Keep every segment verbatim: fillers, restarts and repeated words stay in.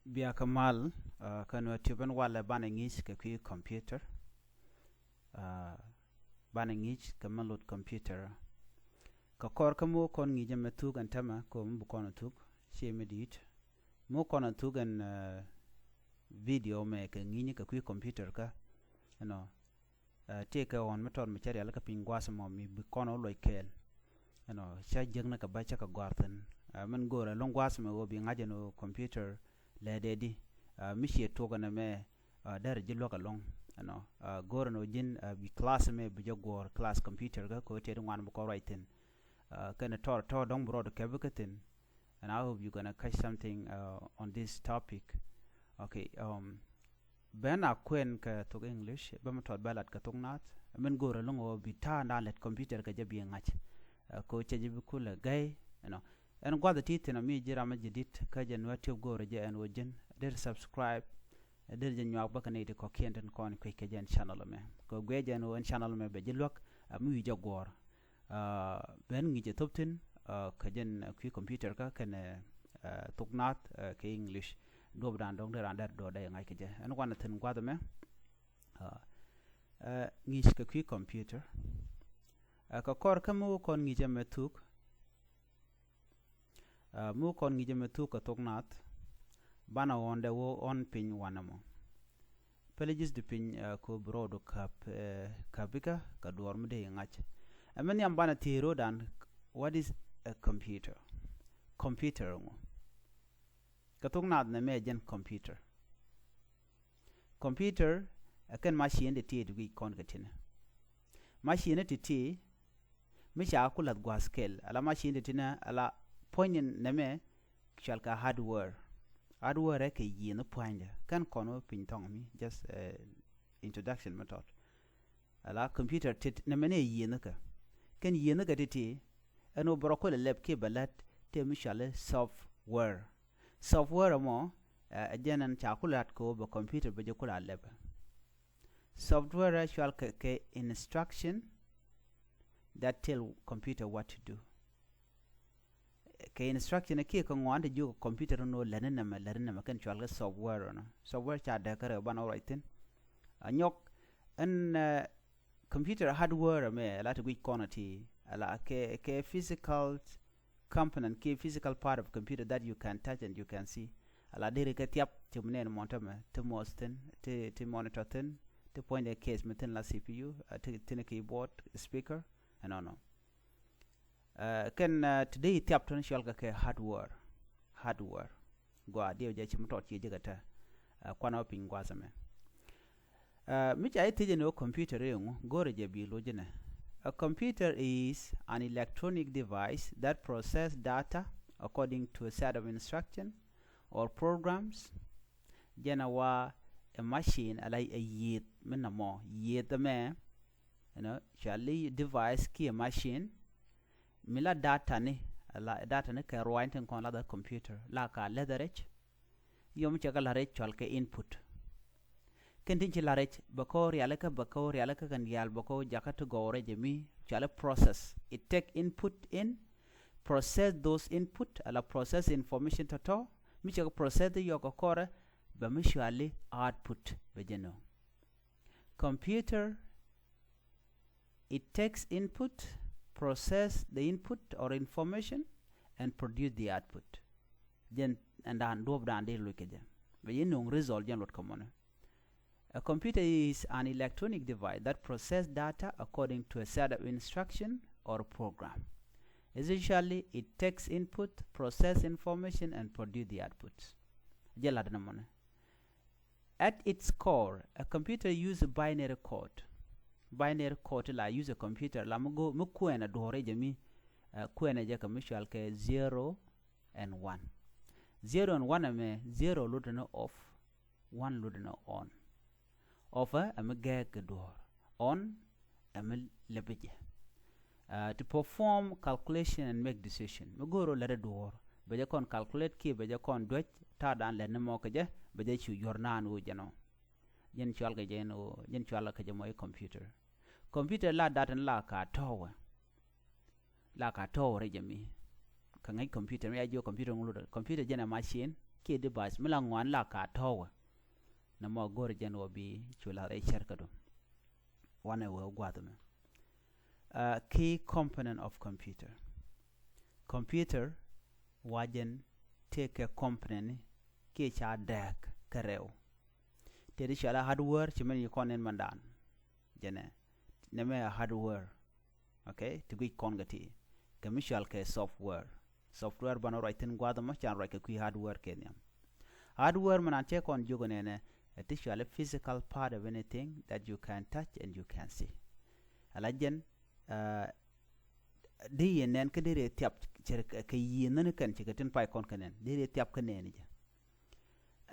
Bia kä mal, uh, kä Nuɛ̈r Tube, ɛn walɛ banɛ ŋi̱i̱c kɛ kui̱ computer. Uh, banɛ ŋi̱i̱c kɛ mɛ lot computer. Kɛ kɔr kä mi wä kɔn ŋi̱i̱c ɛmɛ thuk ɛn täämɛ, kɛ mi bi kɔn thuk, ci mi di̱i̱t. Mi wä kɔn thuk ɛn, uh, video mɛ kɛ ŋi̱i̱c kɛ kui̱ computer kä, you know, Ɛ, tëëkɛ ɣɔn mi tɔt mi cä rialikä piny gua̱a̱th ɛmɔ mi bi kɔn ɣä luɔc kɛɛl. Ɛnɔ, cä jiäkni kɛ bä cä kɛ gɔ̱a̱r thi̱n. Ɛ, min go̱o̱rɛ lo̱ŋ gua̱a̱th ɛmɛ ɣöö bi ŋa̱c ɛn ɣöö computer lɛ dee di. Ɛ, mi ciɛ tuɔk ɛn ɛmɛ, ɛ, derɛ ji̱ luäk ɛlɔ̱ŋ. Ɛnɔ, ɛ, go̱o̱rɛ ɛn ɣöö ji̱n, ɛ, bi class ɛmɛ bi jɛ guɔ̱ɔ̱r, class computer kä kɛ ɣöö tëë di ŋuan bi kɔn ruac thi̱n. Ɛ, kɛnɛ tɔr tɔ̱ dɔ̱ŋ bi rɔɔd kɛp kä thi̱n. And I hope you're gonna catch something, uh, on this topic. Okay, um, ben a kuɛn kɛ thok English, bä mi tɔt bä lat kɛ thok Naath. Min go̱o̱rɛ lo̱ŋ ɣöö bi ta̱a̱ na lɛt computer kɛ jɛ bi ŋa̱c. Uh, kɛ ɣöö cɛ jɛ bi kulɛ gɛy, you know. Ɛn gua̱th ti thi̱n mi ji̱ ram mi ji̱ di̱t kä jɛ Nuɛ̈r Tube go̱o̱rɛ jɛ ɛn ɣöö ji̱n, deri subscribe, deri jɛ nyuak bä kɛ nɛy ti kɔ̱kiɛn tin kɔn kuec kɛ jɛ ɛn channel ɛmɛ. Kɛ ɣöö guiɛ jɛ ɛn ɣöö ɛn channel ɛmɛ bɛ ji̱ luäk, uh, mi wi̱i̱ jɛ guɔ̱ɔ̱r. Uh, ben ŋi̱i̱c ɛ thop thi̱n, uh, kɛ jɛn, uh, kui̱ computer kä kɛnɛ, uh, thok Naath, uh, kɛ English. Duɔ̱ɔ̱pdan dɔ̱ŋ dee raan dee duɔ̱ɔ̱r dee ŋa̱c kɛ jɛ. Ɛn wanɛ thi̱n gua̱th ɛmɛ. Uh, uh, ŋi̱i̱c kɛ kui̱ computer. Uh, kɛ kɔr kä mi wä kɔn ŋi̱i̱c ɛmɛ thuk. Uh, mi wä kɔn ŋi̱i̱c ɛmɛ thuk kɛ thok Naath. Banɛ ɣɔ̱n dee wä ɣɔ̱n piny wanɛ mɔ. Pɛlɛ ji̱th di piny, uh, kɛ ɣöö bi rɔɔdu käp, uh, käp ikä kɛ duɔ̱ɔ̱r mi dee i̱ ŋa̱c. Ɛmɛ nhiam banɛ thiec ro̱o̱dan, what is a computer? Computer ŋu? Kɛ thok Naath nɛmɛ jɛn computer. Computer ɛ kɛn machine ti ti ti guic kɔn kɛ tinɛ. Machine ti ti mi ca ku lath gua̱a̱th kɛl, ala machine ti tinɛ, ala puɔ̱ny nɛmɛ cɔal kɛ hardware. Hardware ɛ kɛ yiëëni pua̱nydɛ. Kɛn kɔn wä piny thɔŋ mi, just, uh, introduction mi tɔt. Ala computer ti nɛmɛ ni yiëëni kɛ. Kɛn yiëëni kɛ ti ti, ɛn wä bɛ rɔ kulɛ lɛp kiɛ bɛ la̱t ti mi cɔal i̱ software. Software ɛmɔ, uh, ɛ jɛn ɛn ca ku la̱t kɛ wä bɛ computer bɛ jɛ ku la lɛp. Software ɛ cɔal kɛ, kɛ instruction that tell computer what to do. Kɛ instruction kiɛ kɛ ŋuan ti jiök computer ni wä lätni nɛmɛ, lätni nɛmɛ, kɛn cɔal kɛ software ɛnɔ. Software ca dee kärɛ banɛ wä ruac thi̱n. A nyɔk ɛn, uh, computer hardware ɛmɛ, ala ti guic kɔn ti, ala kɛ, kɛ physical component kiɛ physical part of computer that you can touch and you can see. Ala deri kɛ thiap ti mi nɛn mɔn tämɛ, ti mouse thi̱n, ti, ti monitor thi̱n, ti puɔ̱nydɛ case mi thi̱n la C P U, uh, ti, thi̱n keyboard, speaker, ɛnɔnɔ. Uh, kɛn, uh, ti dee thiap tɔn cɔal kɛ kɛ hardware. Hardware. Gɔaa diɛw jɛ ci mi tɔt ci jɛ kɛ tɛ. Uh, kuanɛ wä piny gua̱a̱th ɛmɛ. Uh, mi ca i̱ thiec ɛn ɣöö computer i̱ ŋu, go̱o̱rɛ jɛ bi lo̱c ɛnɛ. A computer is an electronic device that process data according to a set of instruction or programs. Jɛn ɛ wa ɛ machine ala ɛ yiëëth mi nɔmɔ, yiëëth ɛmɛ, you know, cɔal i̱ device kiɛ machine. Mi la data ni, la data ni kɛ ruac tin kɔn la the computer, la ka läth rɛc. Yom cɛ kɛ la rɛc cɔal kɛ input. Kɛn tin ci la rɛc bɛ kɔ rialikä, bɛ kɔ rialikä kɛn diaal bɛ kɔ jakä ti gɔw rɛc mi cɔal i̱ process. It take input in, process those input, ala process information tɔtɔ. Mi cɛ kɛ process yɔk kɛ kɔrɛ, bɛ mi cɔal i̱ output bɛ jɛ nɔ. Computer, it takes input, process the input or information, and produce the output. Jɛn ɛn daan duɔ̱ɔ̱pdan dee loc kɛ jɛ. Bɛ yɛn nööŋ result jɛn luɔt kɛ mɔnɛ. A computer is an electronic device that process data according to a set of instruction or program. Essentially, it takes input, process information, and produce the output. Jɛ lat ni mɔnɛ. At its core, a computer use binary code. Binary code la use a computer la mi go mi kuɛn a duɔrɛ jɛ mi, uh, kuɛn a jɛ kɛ mi cɔal kɛ zero and one. Zero and one ɛmɛ, zero lotdɛ ni off, one lotdɛ ni on. Off ɛ mi gɛɛk kɛ duɔr, on ɛ mi lɛpɛ jɛ. Uh, to perform calculation and make decision. Mi go̱o̱r ɔ lɛt ɛ duɔr, bɛ jɛ kɔn calculate kiɛ bɛ jɛ kɔn duec, ta̱a̱ dan lɛt ni mɔ kɛ jɛ, bɛ jɛ cu yuɔr naan wä jɛ nɔ. Jɛn cual kɛ jɛ ɛn ɣöö, jɛn cual kɛ jɛ mɔ i̱ computer. Computer la data ni la ka tɔ̱wɛ. La ka tɔ̱wɛ rɛc jɛ mi. Kä ŋäc computer mi a jiök computer ŋu lotdɛ. Computer jɛn ɛ machine. kiɛ device mi la ŋuan la ka tɔ̱wɛ. Nɛ mɔ go̱r jɛn wä bi cu la rɛy cɛr kädu. Wanɛ wee gua̱th mɛ. Uh, key component of computer. Computer wa jɛn tëë kɛ component ni kiɛ ca dɛɛk kɛ rɛw. Tëë di cɔal a hardware ci mɛn yi kɔn in mandan. Jɛnɛ nɛ mɛ a hardware. Okay, ti guic kɔn kɛ ti kɛ mi cɔal kɛ software. Software banɛ ruac thin gua̱th mɔ can ruac kɛ kui̱ hardware kɛ nhiam. Hardware mɛ nan cɛ kɔn jiök nɛnɛ ɛ ti cɔal a physical part of anything that you can touch and you can see. Ala jɛn uh, di yɛ nɛn kä di rɛ thiap cɛ kɛ yi nani kɛn cɛ kɛ tin pay kɔn kɛ nɛn di rɛ thiap kɛ nɛn jɛ.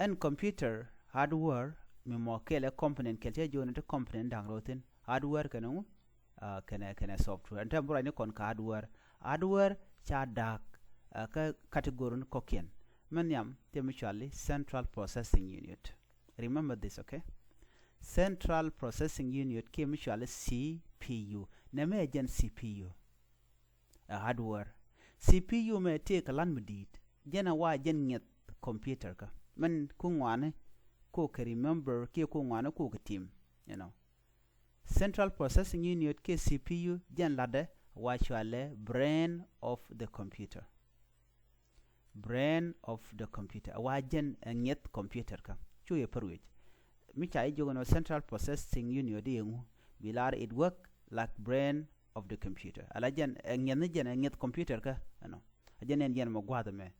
Ɛn computer hardware mi mɔ kɛl ɛ component kɛl cɛ jiök ni ti component da̱ŋ rɔ thin hardware kɛn ŋu uh, kɛnɛ kɛnɛ software. Ɛn tɛm bi ruac ni kɔn kɛ hardware. Hardware ca da̱k uh, kä category ni kɔkiɛn. Mɛ nhiam tɛ mi cɔal i central processing unit. Remember this, okay? Central processing unit kiɛ mi cɔal i C P U. Nɛ mɛ ɛ jɛn C P U. A hardware. C P U mɛ tëë kɛ lan mi di̱i̱t. Jɛn a wa jɛn ŋiɛth computer kä. Mɛn ku ŋuani ku kɛ remember kiɛ ku ŋuani ku kɛ tim, you know. Central processing unit kiɛ C P U jɛn latdɛ wa cɔalɛ brain of the computer. Brain of the computer. A wa jɛn ɛ ŋiɛth computer kä. Cu yɛ pär wi̱c. Mi ca i̱ jiök nɔ central processing unit i̱ yɛ ŋu bi lar it work like brain of the computer. Ala jɛn ɛ ŋiɛth ni jɛn ɛ ŋiɛth computer kä ɛnɔ. A jɛn ɛn jɛn mɛ gua̱th mɛ.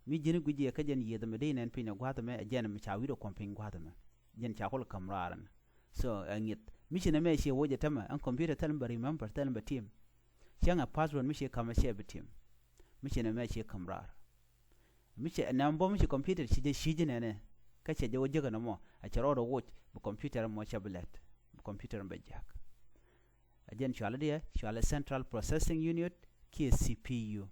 Mi ji̱n gui̱c yɛ kä jɛn yiëth mɛ dee nɛn piny ɛ gua̱th mɛ ɛ jɛn mi ca wi̱cdɛ kuɔm piny gua̱th mɛ. Jɛn ca kol käm raar ɛn. So ɛ ŋiɛth mi ci nɛ mɛ ciɛ woc ɛ tämɛ ɛn computer thɛl mi bɛ remember thɛl mi bɛ tim. Cäŋ ɛ password mi ciɛ ka̱m ɛ ciɛ bi tim. Mi ci nɛ mɛ ciɛ käm raar. Mi cɛ nɛ bom ci computer ci jɛ ci jɛ nɛnɛ. Kä cɛ jɛ wä jek nɛ mɔ a cɛ rɔɔdɛ woc bi computer mɔ cɛ bi lɛt bi computer bɛ jiak. A jɛn cualɛ diɛ cualɛ central processing unit kiɛ C P U.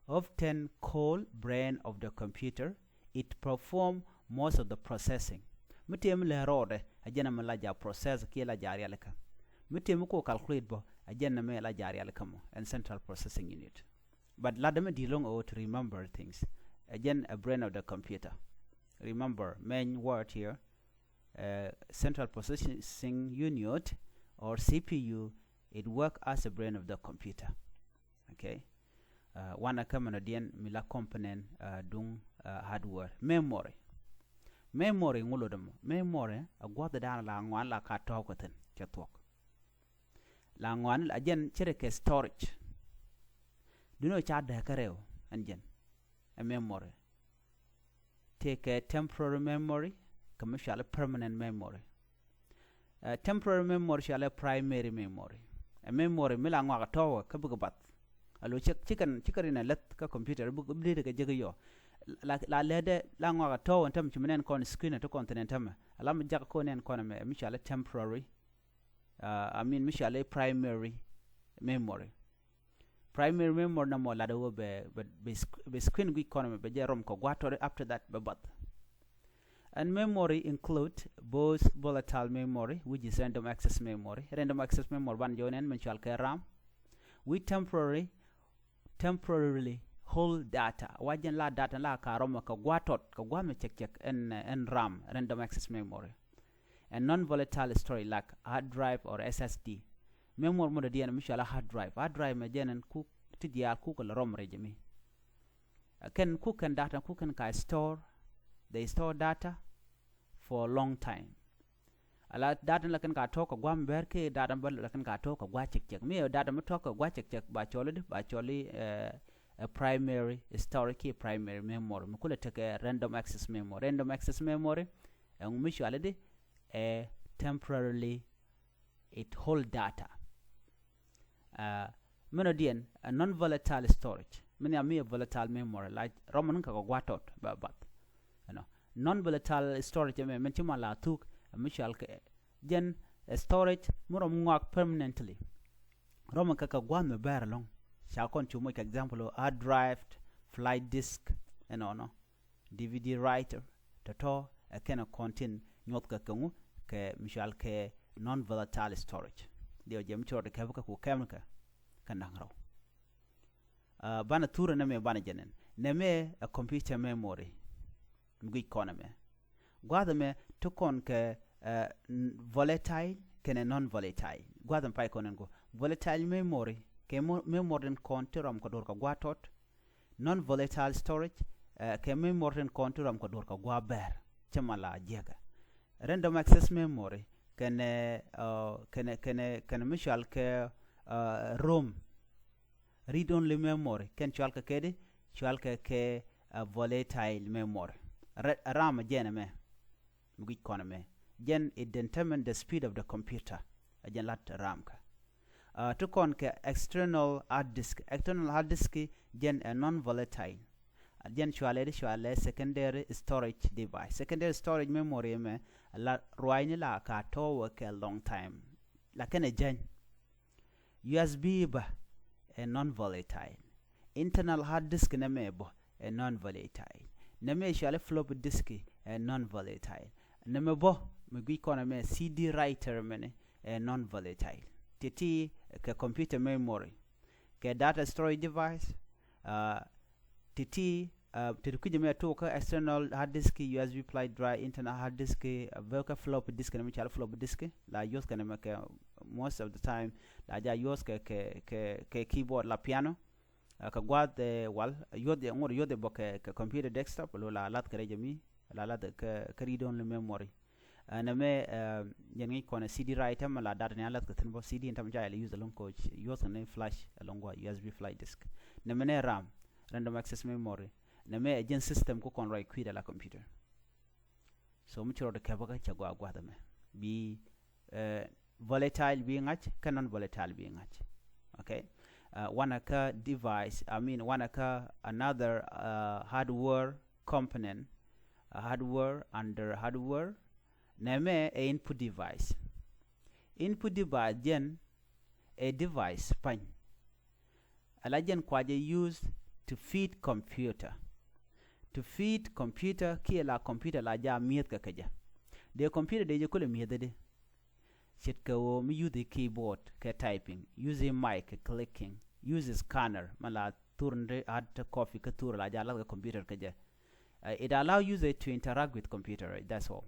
Often called brain of the computer, it perform most of the processing. Mi tëë mi lɛ rɔɔdɛ a jɛn a mi la ja process kiɛ la ja rialikä. Mi tëë mi ko calculate bɔ a jɛn a mi la ja rialikä mɔ ɛn central processing unit. But la dämɛ di̱i̱t lɔŋ ɛ wä to remember things. A jɛn a brain of the computer. Remember main word here, uh, central processing unit or C P U, it work as a brain of the computer. Okay. Uh, wanɛ kä mɛnɔ diɛn mi la component uh, duŋ uh, hardware. Memory. Memory ŋu lotdɛ mɔ memory a gua̱th dan la ŋuan la ka tɔ̱ɔ̱k kä thi̱n cɛ thuɔ̱k. La ŋuan la jɛn cɛ rɛ kɛ storage. Dunɔ ca dee kä rɛw ɛn jɛn. A memory tëë kɛ temporary memory kɛ mi cualɛ permanent memory. Uh, temporary memory cualɛ primary memory. A memory mi la ŋuak a tɔwä kä bikɛ bath. A lo cik cikɛn cikɛ rin a leth kä computer bi dee kɛ jek yɔ. La la lɛdɛ la ŋuak a tɔwä ɛn tämɛ ci mi nɛn kɔn screen a ti kɔn thin ɛn tämɛ a la mi jak ko nɛn kɔn mɛ mi cualɛ temporary. Uh, I mean mi cualɛ primary memory. Primary memory na mɔ lat wä bɛ bɛ bɛ screen guic kɔn mɛ bɛ jɛ rom kɛ gua̱tɔri after that bɛ bath. And memory include both volatile memory, which is random access memory. Random access memory ban jɔw nɛn mɛ cual kɛ RAM. We temporary temporarily hold data. Wa jɛn la data la ka rom kɛ gua̱tɔt kɛ gua̱ mɛ cɛk cɛk ɛn ɛn RAM, random access memory. And non-volatile storage like hard drive or S S D. Memory mɔ dɔ̱diɛn mi cual a hard drive. Hard drive mɛ jɛn ɛn kuk ti diaal kuk kɛ lɛ rom rɛy jɛ mi. Kɛn kuk kɛn data kuk kɛn ka store. They store data for a long time. Ala data la kɛn ka tɔk kɛ guam bɛr kɛ data bä la kɛn ka tɔk kɛ gua cɛk cɛk. Mi data mi tɔk kɛ gua cɛk cɛk ba cɔli di ba cɔli ɛ primary storage ki primary memory mi kulɛ tekɛ random access memory. Random access memory ɛŋu mi cuali di ɛ temporarily it hold data. Ɛ minɔ diɛn ɛ non volatile storage. Min ya mi ɛ volatile memory la rɔmɔ ni kɛ kɛ gua tɔt ba bath. Ɛnɔ non volatile storage ɛmɛ min ci ma la thuk ɛ mi cual kɛ jɛn ɛ storage mi rɔm ŋuak permanently. Rɔmɔ kɛ kɛ gua̱n mi bɛr ɛlɔŋ. Ca kɔn cu moc kɛ example hard drive, flash disk, ɛnɔnɔ. D V D writer tɔtɔ ɛ kɛn ɛ kɔn tin nyuɔth kɛ kɛ ŋu kɛ mi cual kɛ non volatile storage. Diɛ jɛ mi ci rɔɔd kɛp kɛ ku kɛm kɛ kɛ naŋ rɔw. Banɛ thurɛ nɛ mɛ banɛ jɛ nɛn Nɛmɛ ɛ computer memory. Mi guic kɔn ɛmɛ. Gua̱a̱th ɛmɛ ti kɔn kɛ volatile kɛnɛ non volatile. Gua̱a̱th ɛmɛ pay kɔn ɛn kɔ volatile memory kɛ memory tin kɔn ti rɔm kɛ duɔr kɛ gua̱a̱th tɔt. Non volatile storage kɛ memory tin kɔn ti rɔm kɛ duɔr kɛ gua̱a̱th bɛr. Cɛ ma la jiɛkɛ random access memory kɛnɛ kɛnɛ kɛnɛ kɛnɛ mi cual kɛ rom. Read only memory kɛn cual kɛ kɛdi cual kɛ kɛ volatile memory. Ram jɛn ɛmɛ. Mi guic kɔn ɛmɛ jɛn it determine the speed of the computer. A jɛn lat ram kä ti kɔn kɛ external hard disk. External hard disk jɛn ɛ non volatile. Jɛn cualɛ di cualɛ secondary storage device. Secondary storage memory ɛmɛ la ruacni la ka tɔwɛ kɛ long time. Lakin ɛ jɛny USB bä ɛ non volatile. Internal hard disk nɛmɛ bä ɛ non volatile. Nɛmɛ cualɛ floppy disk ɛ non volatile. Nɛmɛ bä mi guic kɔn ɛmɛ CD writer mɛni ɛ non volatile. Titi kɛ computer memory kɛ data storage device. Titi titi kui̱c ɛmɛ tok kä external hard disk, USB flash drive, internal hard disk, bä kä floppy disk nɛmɛ cualɛ floppy disk la use kɛ nɛmɛ kɛ most of the time la ja use kɛ kɛ kɛ keyboard la piano. Kɛ gua̱a̱th wal yuɔth ŋot yuɔth bä kɛ kɛ computer desktop lo la lath kɛ rɛy jɛ mi la lath kɛ kɛ read only memory. Nɛmɛ jɛn ŋi̱i̱c kɔn CD writer mɛ la data ni a lath kɛ thin bä CD in tam ca yɛl use along ko yuɔth kɛ ni flash along gua̱a̱th USB flash disk. Nɛmɛ ni ram, random access memory. Nɛmɛ ɛ jɛn system ku kɔn ruac kui̱dɛ la computer. So mi ci rɔɔdɛ kɛpä kä cɛ gɔaa gua̱th ɛmɛ bi volatile bi ŋa̱c kä non volatile bi ŋa̱c. Okay. Wanɛ kä device, I mean wanɛ kä another hardware component. Hardware under hardware. Nɛmɛ ɛ input device. Input device jɛn ɛ device pa̱ny. Ala jɛn kua jɛ use to feed computer. To feed computer kiɛ la computer la ja mi̱eth kɛ kɛ jɛ. Dee computer dee jɛ kulɛ mi̱eth di. Ce̱tkɛ ɣöö mi use keyboard kɛ typing, use mic kɛ clicking, use scanner mɛ la thur ni hard copy kä thur la ja lath kɛ computer kɛ jɛ. It allow user to interact with computer, that's all.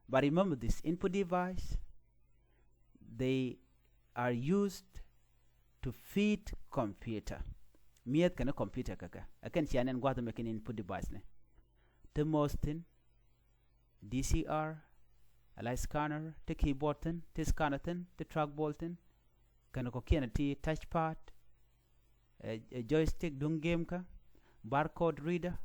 But remember this, input device, they are used to feed computer. Mi̱eth kɛn computer kɛ kɛ ɛ kɛn cia nɛn gua̱th mɛ kɛn input device ni. Ti mouse thin, DCR, ala scanner, ti keyboard thin, ti scanner thin, ti trackball thin, kɛn kɔ kiɛn ti touchpad, ɛ joystick duŋ game kä, barcode reader.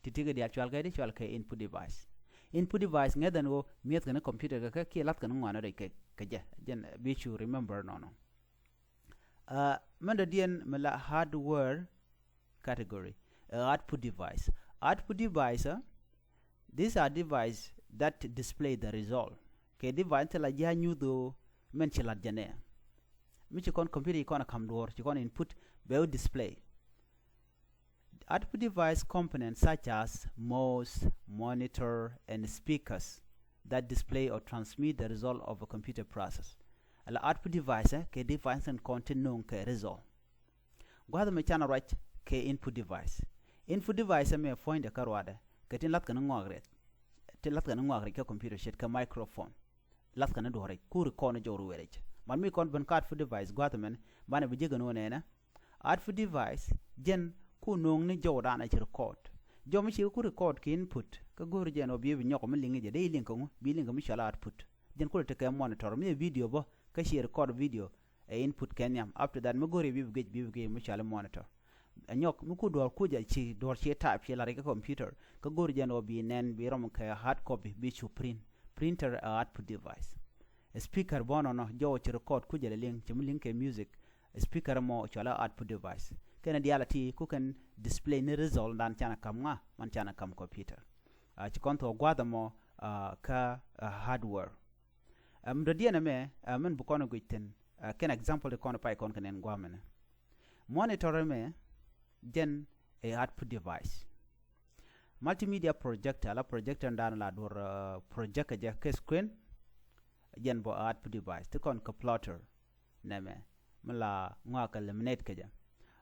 Ti ti kɛ diaal cual kɛ di cual kɛ input device. Input device ŋäth ɛn ɣöö mi̱eth kɛn computer kɛ kɛ kiɛ lath kɛn ŋuan rɛy kɛ kɛ jɛ jɛn bi cu remember nɔnɔ. Mɛn dɔ̱diɛn mi la hardware category. Output device. Output device, these are device that display the result. Kɛ device ti la ji̱ a nyuth ɣöö mɛn ci lat jɛ nɛ. Mi ci kɔn computer ci kɔn a ka̱m duɔ̱ɔ̱r ci kɔn input bɛ wä display. Output device components such as mouse, monitor and speakers that display or transmit the result of a computer process. Ala output device kɛ device in kɔn ti no̱o̱ŋ kɛ result. Gua̱th mɛ canɛ ruac kɛ input device. Input device mɛ puɔ̱nydɛ kä ruadɛ kɛ tin lath kɛn ŋɔak rɛth. Tin lath kɛn ŋɔak rɛth kɛ computer ce̱tkɛ microphone. Lath kɛn duɔ̱ɔ̱r rɛc ku record ni jɔw ruëë rɛc. Man mi kɔn ben kä output device gua̱th mɛn banɛ bi jek ɛn wä nɛnɛ. Output device jɛn ku no̱o̱ŋ ni jɔw dan a ci record. Jɔw mi ci ku record kɛ input kä go̱o̱r jɛn ɔ bi bi nyɔk mi liŋ jɛ dee liŋ kɛ ŋu bi liŋ kɛ mi cɔl output. Jɛn ku lɛ tekɛ monitor mi ɛ video bä kä ci record video ɛ input kɛ nhiam. After that mi go̱o̱r yɛ bi bi gec bi bi gec mi cɔl monitor. Ɛ nyɔk mi ku duɔ̱ɔ̱r kuc a ci duɔ̱ɔ̱r ci type ci lar kɛ computer kä go̱o̱r jɛn ɔ bi nɛn bi rɔm kɛ hard copy bi cu print. Printer ɛ output device. Speaker bɔnɔ nɔ jɔwɔ ci record ku jɛ lɛ liŋ ci mi liŋ kɛ music. Speaker mɔ cɔalɛ output device. Kɛn diaal a ti ku kɛn display ni result dan canɛ kam ŋa man canɛ kam computer. Ci kɔn thok gua̱th ɛmɔ kä hardware. Ɛm dɔ̱diɛn ɛmɛ ɛmɛn bi kɔn guic thi̱n. Kɛn example ti kɔn pay kɔn kɛ nɛn gua̱a̱mɛnɛ. Monitor ɛmɛ jɛn ɛ output device. Multimedia projector, la projector in dan la duɔr project kɛ jɛ kɛ screen. Jɛn bɔ output device ti kɔn kɛ plotter nɛmɛ mi la ŋɔak eliminate kɛ jɛ.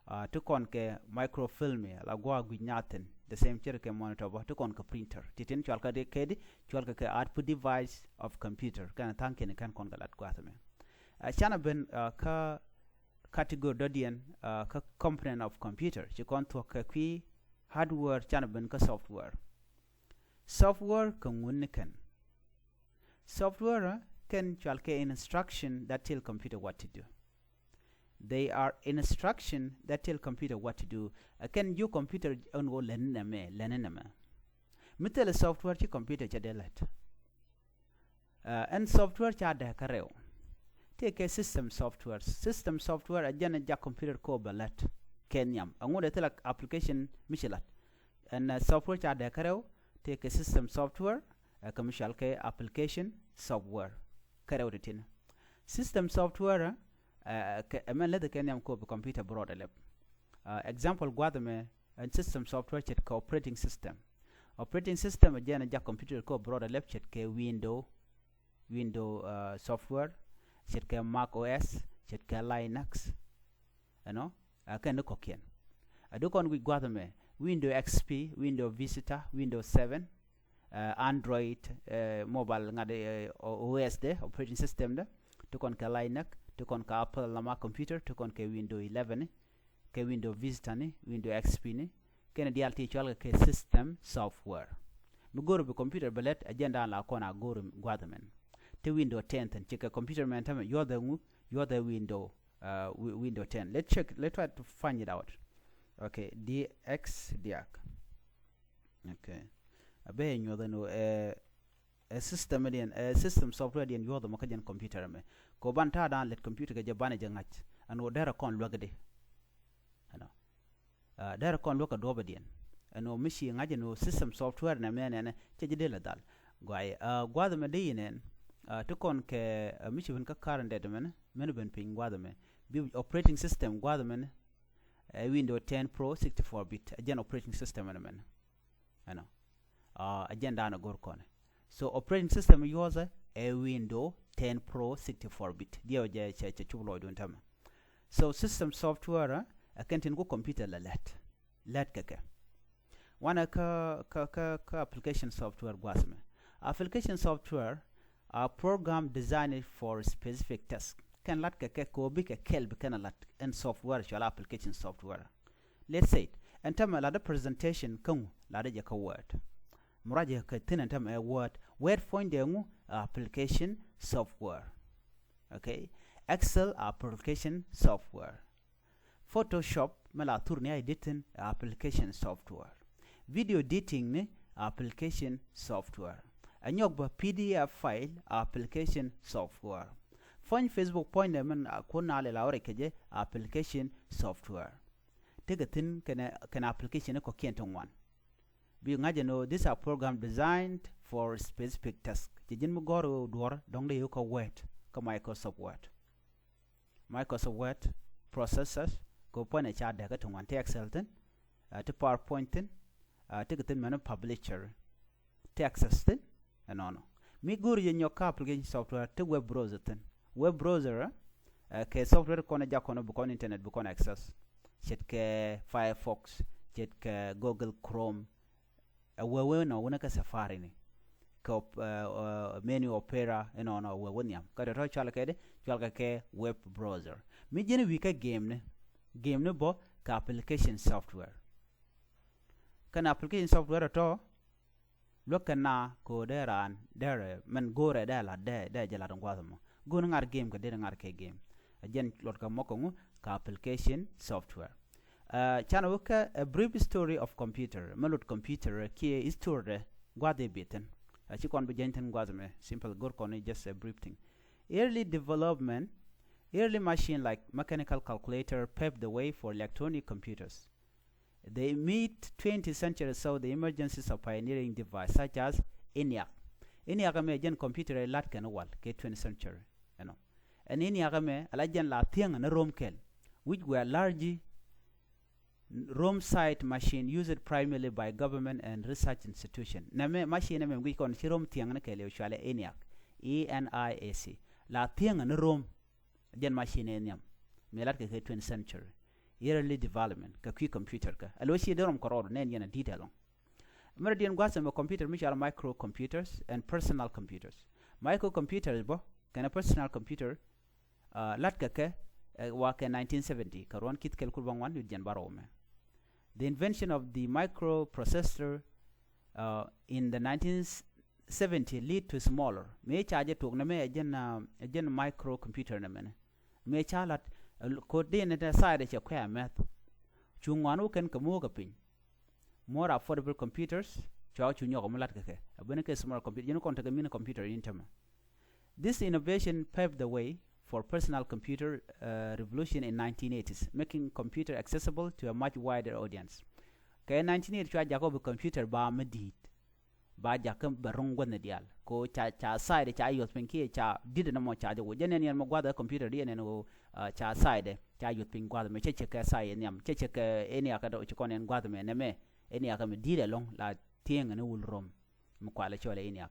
Ti kɔn kɛ microfilm, la gua̱a̱ guic nyaathin, the same cir kɛ monitor bä. Ti kɔn kɛ printer, ti tin cual kɛ di kɛ di, cual kɛ kɛ output device of computer. Kɛn tha̱a̱ŋ kiɛn kɛn kɔn kɛ lat gua̱a̱th mɛ. Canɛ ben kä category dɔ̱diɛn, kä component of computer, ci kɔn thuɔ̱k kɛ kui̱ hardware, canɛ ben kä software. Software kɛ ŋun ni kɛn. Software kɛn cual kɛ instruction that tell computer what to do. They are instruction that tell computer what to do. Ɛ kɛn ji̱ computer ɛn ɣöö lɛn nɛmɛ, lɛn nɛmɛ. Mi thilɛ software ci computer cɛ dee lɛt. Ɛn software ca dee kä rɛw. Tëë kɛ system software. System software ɛ jɛn ɛ jak computer kɔ bɛ lɛt kɛ nhiam. Ɛŋu dee thilɛ application mi ci lɛt. Ɛn software ca dee kä rɛw, tëë kɛ system software, ɛ kɛ mi cual kɛ application software. Kä rɛw ti tin. System software ɛ kɛ ɛmɛn lɛth kɛ nhiam kɔ bi computer bi rɔɔd ɛ lɛp. Example gua̱th ɛmɛ ɛn system software ce̱tkɛ operating system. Operating system ɛ jɛn ɛ jak computer kɔ bi rɔɔd ɛ lɛp ce̱tkɛ Window, Window software, ce̱tkɛ Mac O S, ce̱tkɛ Linux. Ɛnɔ, ɛ kɛn ni kɔ̱kiɛn. Ɛ di kɔn guic gua̱th ɛmɛ, Window X P, Window Vista, Window seven, Android, mobile ŋa̱t, O S dɛ, operating system dɛ. Ti kɔn kɛ Linux, ti kɔn kɛ Apple la Mac computer, ti kɔn kɛ Window eleven, kɛ Window Vista ni, Window X P ni. Kɛn diaal ti cual kɛ system software. Mi go̱o̱r bi computer bi lɛt, ɛ jɛn daan la kɔn a go̱o̱r gua̱th ɛmɛn. Ti Window ten thin, ci kɛ computer mɛn tämɛ, yuɔth ɛ ŋu, yuɔth ɛ Window, Window ten. Let's check, let's try to find it out. Okay, D X diak. Okay. A bɛ nyuɔth ɛn ɣöö ɛ system diɛn, ɛ system software diɛn yuɔth ɛmɔ kä jɛn computer ɛmɛ. Kɛ ɣöö ban ta̱a̱ daan lɛt computer kɛ jɛ banɛ jɛ ŋa̱c ɛn ɣöö derɛ kɔn luäk di. Ɛnɔ. Derɛ kɔn luäk kɛ duɔ̱ɔ̱pɛ diɛn ɛn ɣöö mi ci ŋa̱c ɛn ɣöö system software nɛ mɛ nɛnɛ cɛ ji̱ dee lɛ dhal. Guay gua̱th ɛmɛ dee yi nɛn ti kɔn kɛ mi ci ben kä current date mɛn mɛn ben piny gua̱th ɛmɛ bi operating system gua̱th ɛmɛn. Ɛ Window ten Pro sixty-four bit, ɛ jɛn operating system ɛn mɛn. Ɛnɔ. Ɛ jɛn daanɛ go̱r kɔnɛ. So operating system yuɔthɛ ɛ Window ten Pro sixty-four bit. Diɛw jɛ cɛ cɛ cup lɔcdun tämɛ. So system software ɛ kɛn tin ku computer lɛ lɛt. Lɛt kɛ kɛ. Wanɛ kä kä kä kä application software gua̱th mɛ. Application software a program designed for specific task. Kɛn lat kɛ kɛ kɛ ɣöö bikɛ kɛl bi kɛn lat ɛn software cual application software. Let's say ɛn tämɛ lat ɛ presentation kä ŋu, lat ɛ jɛ kä Word. Mi ruac jɛ kɛ thi̱n ɛn tämɛ ɛ Word. Word puɔ̱nydɛ ŋu, application software. Okay. Excel application software. Photoshop mi la thur ni a editing, application software. Video editing ni, application software. Ɛ nyɔk bä P D F file, application software. Puɔ̱ny Facebook puɔ̱nydɛ min kun na lɛ la wä rɛc kɛ jɛ, application software. Tekɛ thi̱n kɛnɛ kɛnɛ application ni kɔ̱kiɛn ti ŋuan. Bi ŋa̱c ɛn ɣöö these are program designed for specific task. Ci ji̱n mi gɔ̱r ɣöö duɔ̱ɔ̱r dɔ̱ŋ dee yio̱w kä Word, kä Microsoft Word. Microsoft Word, processors, kɛ puɔ̱nɛ ca dɛk kä ti ŋuan, ti Excel thi̱n, ti PowerPoint thi̱n, ti kɛ thi̱n mɛn publisher, ti Access thi̱n. Ɛnɔnɔ mi go̱o̱r yɛ nyɔk kä application software, ti web browser thi̱n. Web browser kɛ software kɔn jak kɔn bi kɔn internet bi kɔn access. Ce̱tkɛ Firefox, ce̱tkɛ Google Chrome, ɛ wewä nɔ wunä kä Safari ni. Kɛ menu Opera inɔnɔ wewä nhiam. Kä tɔ̱tɔ̱ cual kɛ di, cual kɛ kɛ web browser. Mi ji̱n wi̱i̱ kä game ni, game ni bä kɛ application software. Kɛn application software tɔ̱tɔ̱ luäk kɛ na kɛ ɣöö dee raan derɛ mɛn go̱o̱rɛ dee lat dee dee jɛ lat in gua̱a̱th ɛmɔ. Go̱o̱r ŋa̱r game kɛ dee ŋa̱r kɛ game. Ɛ jɛn luɔt kɛ mɔk kɛ ŋu kɛ application software. Canɛ wä kä a brief history of computer. Mɛ lot computer kiɛ history dɛ gua̱th i̱ bi thi̱n. Ci kɔn bi jɛny thi̱n gua̱th mɛ simple go̱r kɔn i̱ just a brief thing. Early development, early machine like mechanical calculator paved the way for electronic computers. The mid twentieth century saw the emergence of pioneering device such as ENIAC. ENIAC ɛmɛ jɛn computer ɛ lat kɛn wal kɛ twentieth century. Ɛnɔ. Ɛn ENIAC ɛmɛ ala jɛn la thiäŋ ni rom kɛl, which were large rom site machine used primarily by government and research institution. Nɛmɛ machine ɛmɛ guic kɔn ci rom thiäŋ ni kɛl yɛ cualɛ ENIAC, E N I A C. La thiäŋ ni rom jɛn machine ɛ nhiam. Mi lat kɛ kɛ twentieth century. early development kɛ kui̱ computer kä. Ɛ lo̱c ci dee rɔm kɛ rɔɔdu nɛn yɛn a detail ɔŋ. Mɛrɛ diɛn gua̱th ɛmɛ computer mi cɔal micro computers and personal computers. Micro computers bä kɛnɛ personal computer, uh, lat kɛ kɛ, uh, wa kɛ nineteen seventy kɛ ruɔ̱n ki̱th kɛl kur bä ŋuan wi̱c jɛn bä rɔw mɛ. The invention of the microprocessor, uh, in the nineteen seventy lead to smaller. Mëë ca jɛ tuɔk nɛ mɛ ɛ jɛn, uh, ɛ jɛn micro computer nɛ mɛnɛ. Mëë ca lat, uh, ko̱t di nɛ tɛ side cɛ kuɛ mɛth. Cu ŋuan wä kɛn kɛ mo̱o̱k ɛ piny. More affordable computers, cua cu nyɔk mi lat kɛ kɛ. A ben kɛ small computer, jɛn kɔn tekɛ mini computer in tämɛ. This innovation paved the way for personal computer, uh, revolution in nineteen eighties, making computer accessible to a much wider audience. Kɛ nineteen eighty cua jakɔ bi computer ba mi di̱i̱t. Ba jakä bɛ ro̱ŋ guäthni diaal ko ca, ca side ca yuɔth piny kiɛ ca di̱t ɛn ɛmɔ ca jɛ wo jɛ nɛn yɛn mɛ gua̱th ɛ computer di ɛn ɛn wo, uh, ca side ca yuɔth piny gua̱th mɛ cɛ cɛ kɛ side nhiam cɛ cɛ kɛ ɛn yakä dɔ ci kɔn ɛn gua̱th mɛ nɛ mɛ ɛn yakä mɛ di̱t ɛlɔ̱ŋ la tieŋ ɛn wul rom. Mi kualɛ cɔl ɛ ɛn yak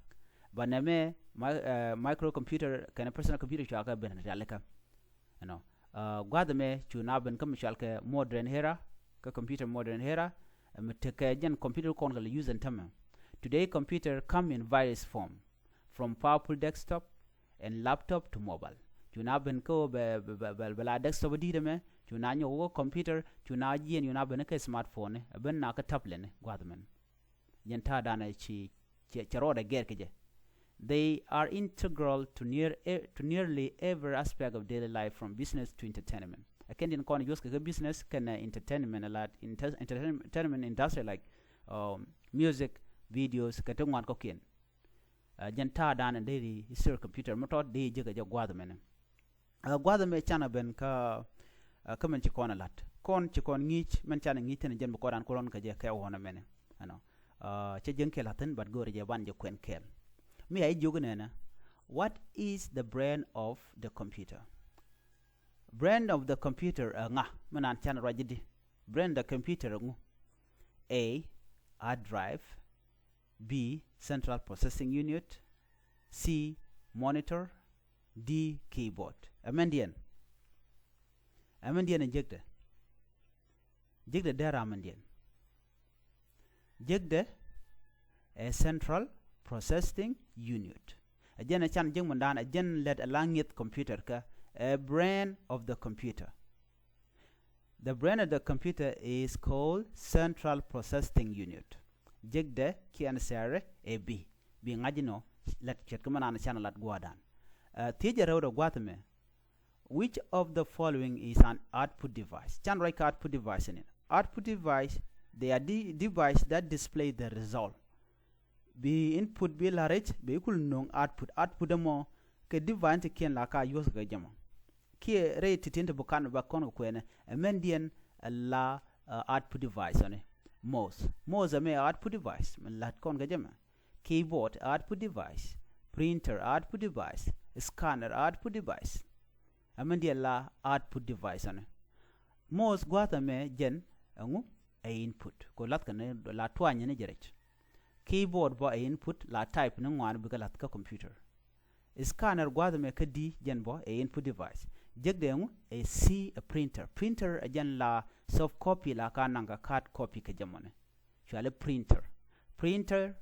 ba nɛ mɛ mi, uh, micro computer kɛnɛ personal computer cua kɛ ben rialikä. Ɛnɔ, uh, gua̱th ɛmɛ cu na ben kä mi cɔal kɛ modern era, kä computer modern era, mi tekɛ jɛn computer kɔn kɛ lɛ use ɛn tämɛ. Today computer come in various form, from powerful desktop and laptop to mobile. Cu na ben kä bɛ, bɛ, bɛ, bɛ, bɛ la desktop di̱t ɛmɛ, cu na nyɔk wä computer, cu na jiɛn, cu na ben kä smartphone, ɛ ben na kä tablet ni gua̱th ɛmɛn. Jɛn ta̱a̱ danɛ ci, ci, ci rɔɔdɛ gɛr kɛ jɛ. They are integral to near, e- to nearly every aspect of daily life, from business to entertainment. Ɛ kɛn din kɔn yuɔth kɛ kɛ business kɛn, uh, entertainment, a lot inter- entertainment industry like, um, music, videos kɛ ti ŋuan kɔkiɛn. Uh, jɛn ta̱a̱ danɛ dee ri history computer mi tɔt dee jɛ kɛ jɛ gua̱th mɛnɛ. Uh, gua̱th ɛmɛ canɛ ben kä, uh, kä min ci kɔn ɛ la̱t kɔn ci kɔn ŋi̱i̱c min canɛ ŋi̱i̱c thi̱n jɛn bi kɔn dan kulɔn kɛ jɛ kɛ ɣɔn ɛmɛnɛ. Ɛnɔ, uh, cɛ jiäŋ kɛl la̱thi̱n but go̱o̱rɛ jɛ ban jɛ kuɛn kɛɛl. Mi a i̱ jiök nɛnɛ, what is the brain of the computer? Brain of the computer ɛ ŋa? Mi nan canɛ ruac ji̱ di. Brain of the computer ɛ ŋu? A, hard drive. B, central processing unit. C, monitor. D, keyboard. Ɛmɛn diɛn, ɛmɛn diɛn ɛ jekdɛ. Jekdɛ dee ram ɛmɛn diɛn. Jekdɛ ɛ central processing unit. Ɛ jɛn ɛ can jek mundaan ɛ jɛn lɛt ɛ la ŋi̱eth computer kä ɛ brain of the computer. The brain of the computer is called central processing unit. Jekdɛ kiɛn sɛɛrɛ ɛ bi bi ŋa̱c inɔ. Lɛt ce̱tkɛ mɛ naan can lat gua̱a̱dan. Uh, thiecɛ rɛwdɛ gua̱th mɛ, which of the following is an output device? Can ruac kɛ output device ni. Output device, they are de- device that display the result. Bi input bi la rɛc bi kul no̱o̱ŋ output. Output ɛmɔ kɛ device ti kiɛn la ka yuɔth kɛ jɛmɔ. Kiɛ rɛy ti tin ti bukan ba kɔn kɛ kuɛnɛ. Ɛmɛn diɛn ɛ la, uh, output device ɔni. Mouse, mouse ɛmɛ output device mi lat kɔn kɛ jɛmɛ. Keyboard output device. Printer output device. Scanner output device. Ɛmɛn diɛn la output device ɔni. Mouse gua̱th ɛmɛ jɛn ɛŋu? Ɛ input. Ko lath kɛ ni la tuany ni jɛ rɛc. Keyboard bɔ ɛ input, la type ni ŋuan bikɛ lath kä computer. Scanner gua̱th ɛmɛ kä di jɛn bɔ ɛ input device. Jekdɛ ɛŋu? Ɛ C, ɛ printer. Printer ɛ jɛn la soft copy la ka naŋ kɛ hard copy kɛ jɛmɔni. Cuali printer. Printer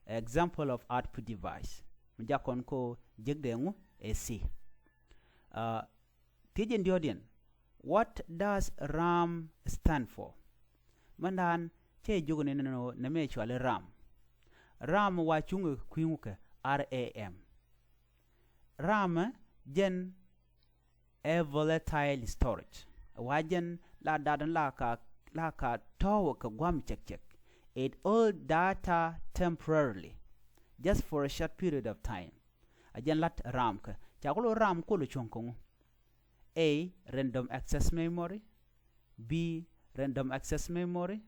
ɛ example of output device. Mi jakɔn ko jekdɛ ɛŋu? Ɛ C. Uh, thiecɛ diɔ̱ɔ̱diɛn, what does RAM stand for? Mɛndan cɛ jiök ni nɛ mɛ cuali RAM. RAM wa cuŋ kui̱ŋ kɛ RAM. RAM jɛn ɛ volatile storage. Wa jɛn la dadan la ka, la ka tɔ̱w kɛ guam cɛk cɛk. It hold data temporarily, just for a short period of time. A jɛn lat RAM kɛ ca kulo RAM kulo cuŋ kɛ ŋu? A, random access memory. B, random access memory.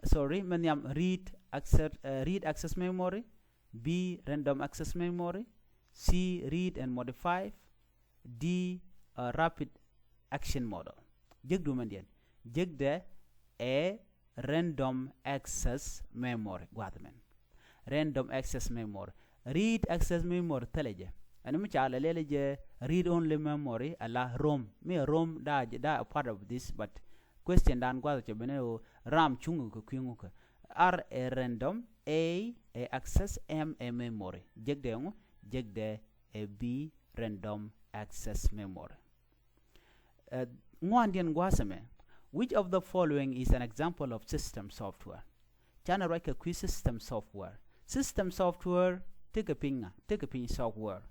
Sorry, mɛ nhiam read access, uh, read access memory. B, random access memory. C, read and modify. D, uh, rapid action model. Jek du mɛn diɛn. Jek dɛ ɛ random access memory gua̱th mɛn. Random access memory. Read access memory thilɛ jɛ. Ɛn mi ca lɛ lɛl jɛ read only memory ala ROM. Mi ɛ ROM da, da a part of this, but question dan guath cɛ ben ɛ ɣöö RAM cuŋ kɛ kui̱ ŋu kɛ. R ɛ random, A ɛ access, M ɛ memory. Jekdɛ ŋu, jekdɛ ɛ B, random access memory. Ɛ, ŋuandiɛn gua̱a̱th ɛmɛ, which of the following is an example of system software? Canɛ ruac kɛ kui̱ system software. System software tekɛ piny ŋa? Tekɛ piny software.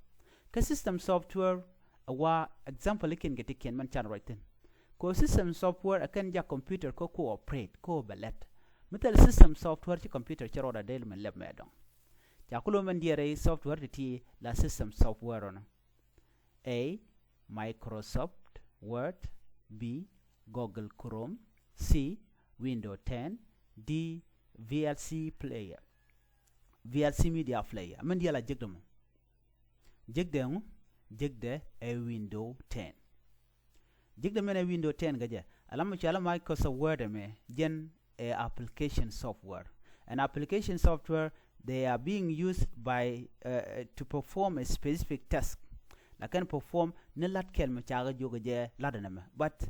Kä system software ɛ wa example ikiɛn kɛ tikiɛn mɛn canɛ ruac thi̱n. Kɛ system software ɛ kɛn jak computer kä ku operate, ku bɛ lɛt. Mi thil system software ci computer ci rɔɔdɛ dee lɛ mɛn lɛp mɛ dɔ̱ŋ. Ca kulɛ mɛn diɛɛr rɛy software ti ti la system software ɔnɔ. A, Microsoft Word. B, Google Chrome. C, Windows ten. D, V L C Player. V L C Media Player. Min diaal a jekdɛ mɔ. Jekdɛ ŋu? Jekdɛ ɛ Windows ten. Jekdɛ mɛn ɛ Windows ten kɛ jɛ. Alam mi cɔal ɛ Microsoft Word ɛmɛ, jɛn ɛ application software. An application software, they are being used by, uh, to perform a specific task. La kɛn perform ni lat kɛl mi cakɛ jiök jɛ lat ɛn ɛmɛ. But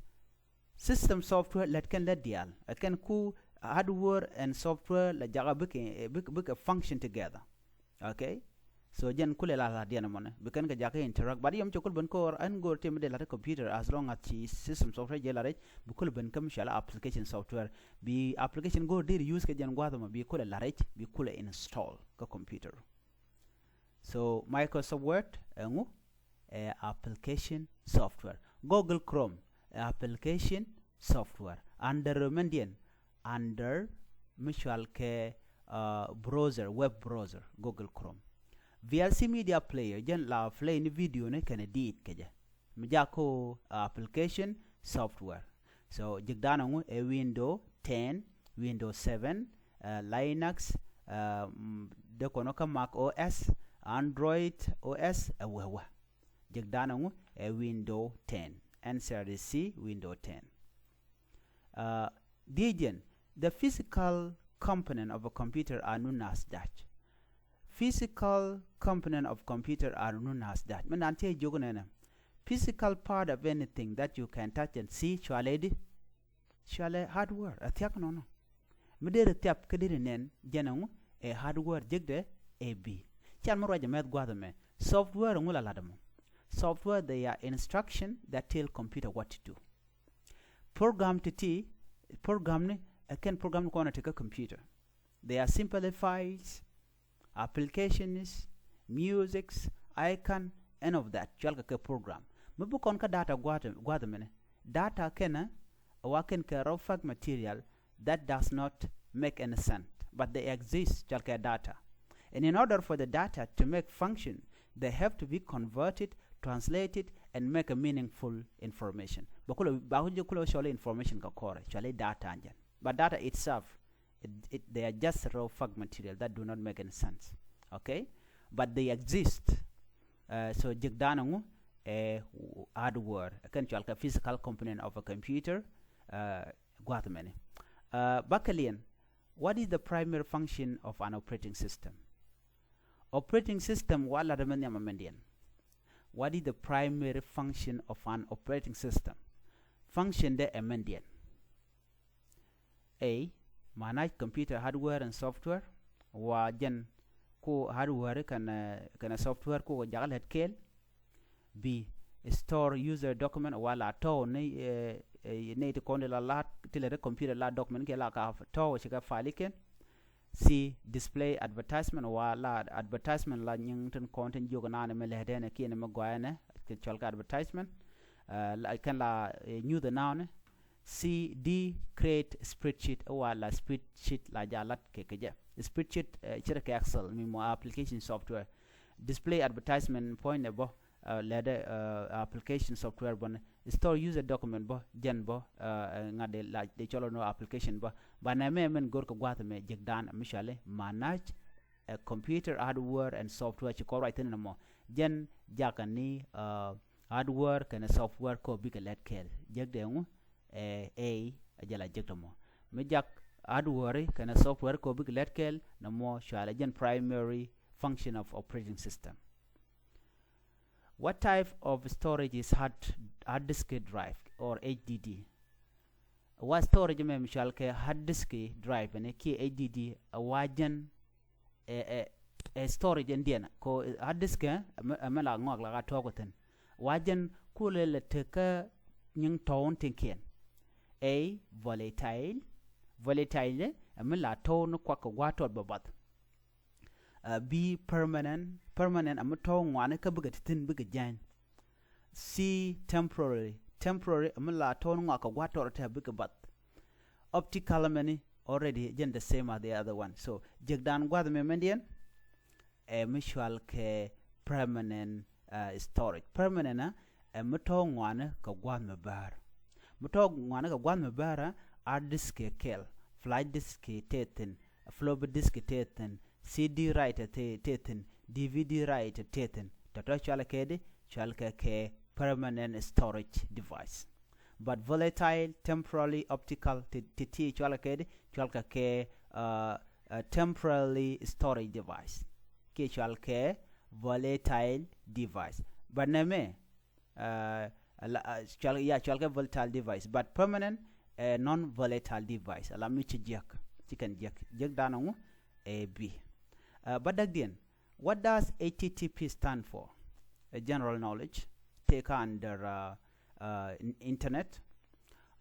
system software lät kɛn lät diaal. Ɛ kɛn ku hardware and software la jakä bikɛ, bikɛ, bikɛ function together. Okay? So jɛn kulɛ la la diɛn mɔnɛ bi kɛn kɛ jakä interact. But yom cɛ kul ben kor ɛn go̱o̱r tëë mi dee lat computer, as long as ci system software jɛ la rɛc, bi kul ben kä mi cɔal application software. Bi application go̱o̱r dee use kɛ jɛn gua̱th mɔ, bi kulɛ la rɛc, bi kulɛ install kä computer. So Microsoft Word ɛ ŋu? Ɛ application software. Google Chrome ɛ application software. Under mɛn diɛn? Under mi cɔal kɛ, uh, browser, web browser, Google Chrome. V L C Media Player, jɛn la play ni video ni kɛnɛ diit kɛ jɛ. Mi jak ko, uh, application software. So jekdan ɛ ŋu? Ɛ Windows ten, Windows seven, uh, Linux, uh, mm, dee kɔn kä Mac O S, Android O S, ɛ wee wee. Jekdan ɛ ŋu? Ɛ Windows ten. Answer is C, Windows ten. Uh, diɛ jɛn, the physical component of a computer are known as dash. Physical component of computer are known as dash. Min dan tëë jiök nɛnɛ, physical part of anything that you can touch and see, cɔalɛ di? Cɔalɛ hardware. Ɛ thiak nɔnɔ. Mi deri thiap kä deri nɛn, jɛn ɛ ŋu? Ɛ hardware. Jekdɛ ɛ B. Cal mi ruac ɛ mɛth gua̱th ɛmɛ. Software ɛ ŋu la lat ɛmɔ? Software, they are instruction that tell computer what to do. Program ti ti, program ni, ɛ kɛn program ni kɔn ɛ ti kä computer. They are simplified applications, musics, icon, and of that. Cɔal kɛ kɛ program. Mi bi kɔn kä data gua̱th, gua̱th mini. Data kɛnɛ, ɛ wa kɛn kɛ raw fact material that does not make any sense, but they exist, cɔal kɛ data. And in order for the data to make function, they have to be converted, translated, and make a meaningful information. Ba kulɛ, ba kulɛ, kulɛ cɔl information kɛ kɔrɛ, cɔal data jɛn. But data itself, it, it, they are just raw fact material that do not make any sense. Okay? But they exist. Uh, so jekdan ɛ ŋu? Ɛ hardware. Kɛn cɔal kɛ physical component of a computer. Uh, gua̱th mɛni. Uh, bakɛliɛn, what is the primary function of an operating system? Operating system, wa lat mɛ nhiam mɛndiɛn. What is the primary function of an operating system? Function dɛ ɛ mɛndiɛn. A, manage computer hardware and software. Wa jɛn ku hardware kɛnɛ, kɛnɛ software ku jakä lät kɛɛl. B, store user document, wa la tɔw ni, eh, eh, ni ti kɔn di la lat, ti lɛ ri computer la document kɛ la ka tɔw ci kɛ file kɛn. C, display advertisement, wa la advertisement la nyiŋ tin kɔn tin jiök naan mi lɛ dɛn kiɛn mi gɔɛnɛ, kɛ cɔl kɛ advertisement. Eh, la, kɛn la, eh, nyuth naan. C, D, create spreadsheet, wa la spreadsheet la ja lat kɛ kɛ jɛ. Spreadsheet, eh, ci rɛ kɛ Excel, mi mɔ application software. Display advertisement puɔ̱nydɛ bä, eh, lɛdɛ, eh, application software bä ni. Store user document bä, jɛn bä, eh, ŋa̱t dee la, dee cɔl nɔ application bä. Ba nɛ mɛ mɛn go̱r kɛ gua̱th mɛ jekdan mi cɔali manage, eh, computer hardware and software ci kɔn ruac thi̱n nɔmɔ. Jɛn jakä ni, eh, hardware kɛnɛ software kɔ bikɛ lɛt kɛɛl. Jekdɛ ŋu? Ɛ A, ɛ jɛ la jek tɔmɔ. Mi jak hardware kɛnɛ software kɔ bikɛ lɛt kɛɛl nɔmɔ, cɔalɛ jɛn primary function of operating system. What type of storage is hard, hard disk drive or H D D? Wa storage mɛ mi cual kɛ hard disk drive ni kiɛ H D D, wa jɛn ɛ, ɛ, ɛ storage in diɛn ko hard disk ɛ mɛ la ŋɔak la ka tuɔk within. Wa jɛn kulɛ lɛ tekä nyiŋ tɔw tin kiɛn. A, volatile. Volatile ɛ mi la tɔw ni kuak kɛ gua̱a̱th tɔt bä bath. Uh, B, permanent. Permanent ɛ mi tɔw ŋuani kä bikɛ ti thin bikɛ jany. C, temporary. Temporary ɛ mi la tɔw ni ŋuak kɛ gua̱a̱th tɔt tɛ bikɛ bath. Optical mɛni already jɛn the same as the other one. So jek dan gua̱th mɛ mɛn diɛn ɛ mi cual kɛ permanent uh, storage. Permanent ɛ mi tɔw ŋuani kɛ gua̱th mɛ bäär. Mi tɔw ŋuani kɛ gua̱th mɛ bäär, hard disk kɛ kɛl, flash disk kɛ tɛthin, floppy disk tɛthin, C D writer tɛthin, D V D writer tɛthin. Tɔtɔ cual kɛ di cual kɛ kɛ permanent storage device. But volatile, temporary, optical ti ti cual kɛ di cual kɛ kɛ uh, uh, temporary storage device. Kiɛ cual kɛ volatile device. But nɛ mɛ uh, uh, cual, ya cual kɛ volatile device. But permanent uh, non volatile device. Ala mi ci jiɛk ci kɛn jiɛk jiɛk dan ŋu A, B. Uh, but dak diɛn, what does H T T P stand for? A general knowledge take under uh, uh, internet.